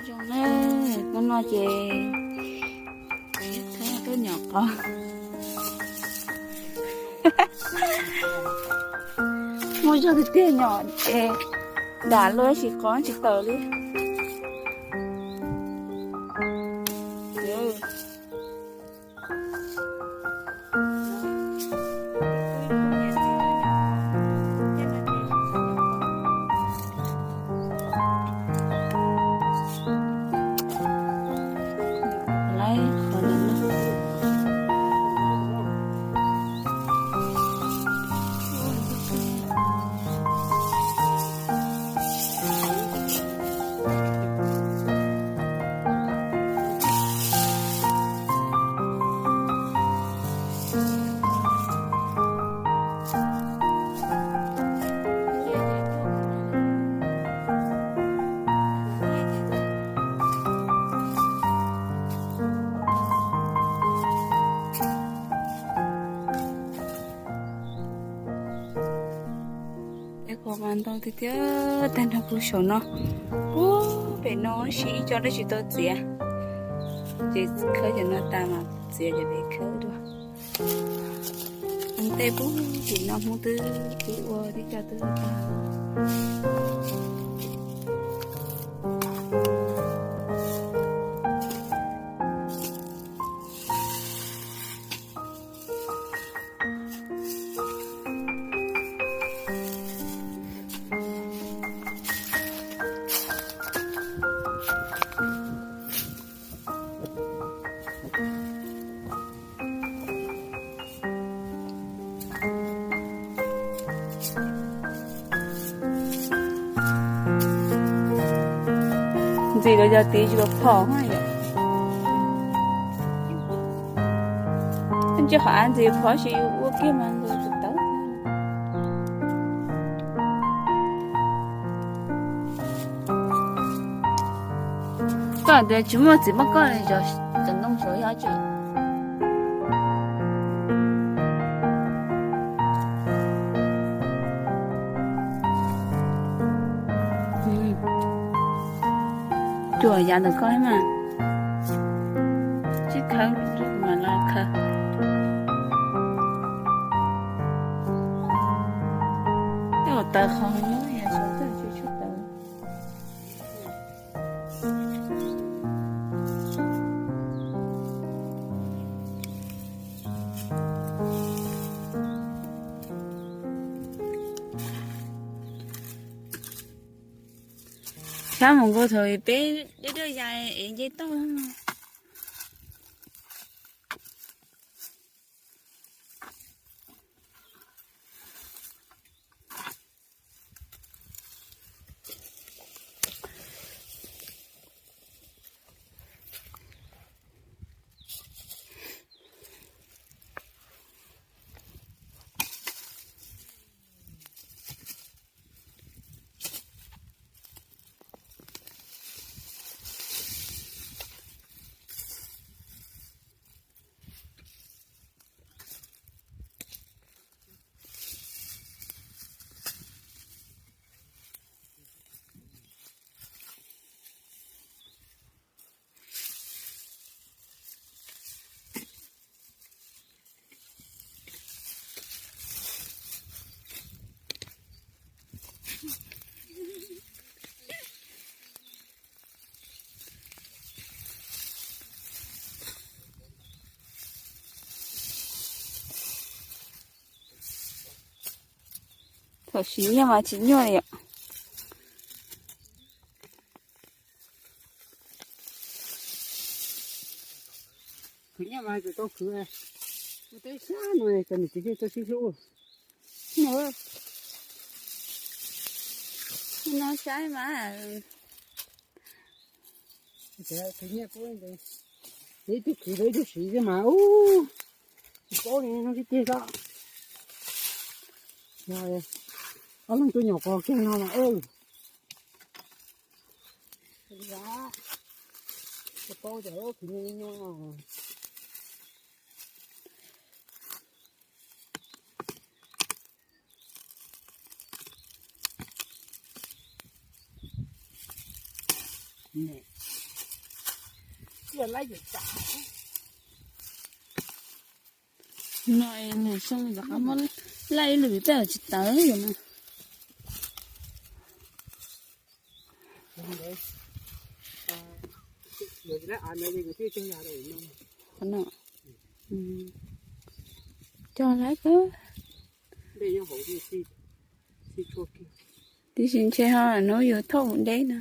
Zoo na, hnub no ces tuaj nyom qos. Muaj zog tiag tiag, nyom es dam luaj tsis qos tsis tawm li. Peb qos mas ntau tiag tiag, tag nrho puag saum no. Puag pem no tab sis ib co dab tsis tau txiav, ces khawb cov no tas mas txiav cov pem khawb dua. Tej puag tim no hmoob twb ua tib co twb tag. Ntxim los yog tiv tsis los phom yom. Ntshe qhov av ntxim phom sis yus ua kiag mas ntxim tsis tau. Koj tias tsis muaj txiv muaj koj zov cov ntoo saud yog tsi? Cuam yav ntawm koj mas, tsis khawb, mam los khawb. Tej zaum tawv qhov no, yog tsis tawv. Sab mus nkaus thaum peb dej dej ya es nce toj. Thaum siv nyiaj mas tsis nyuaj li yom. Khwv nyiaj mas tsis tau khwv, ua teb sab no cov niam txiv thiaj tau sib hlub. No, no saib mas. Khwv nyiaj kuj ntev, ib tug khwv rau ib tug siv xwb mas ub, tsis paub li no sib ceg xwb. Ob leeg tuaj nyom qos kiag no mas, tsis paub cov khwv nyiaj no. No nws xyoo rov qab muab laij ib lwm tej tsis tawv yom. Cog lawm kawg. Tiam sis ntshe ho hnub yus thauj deb no.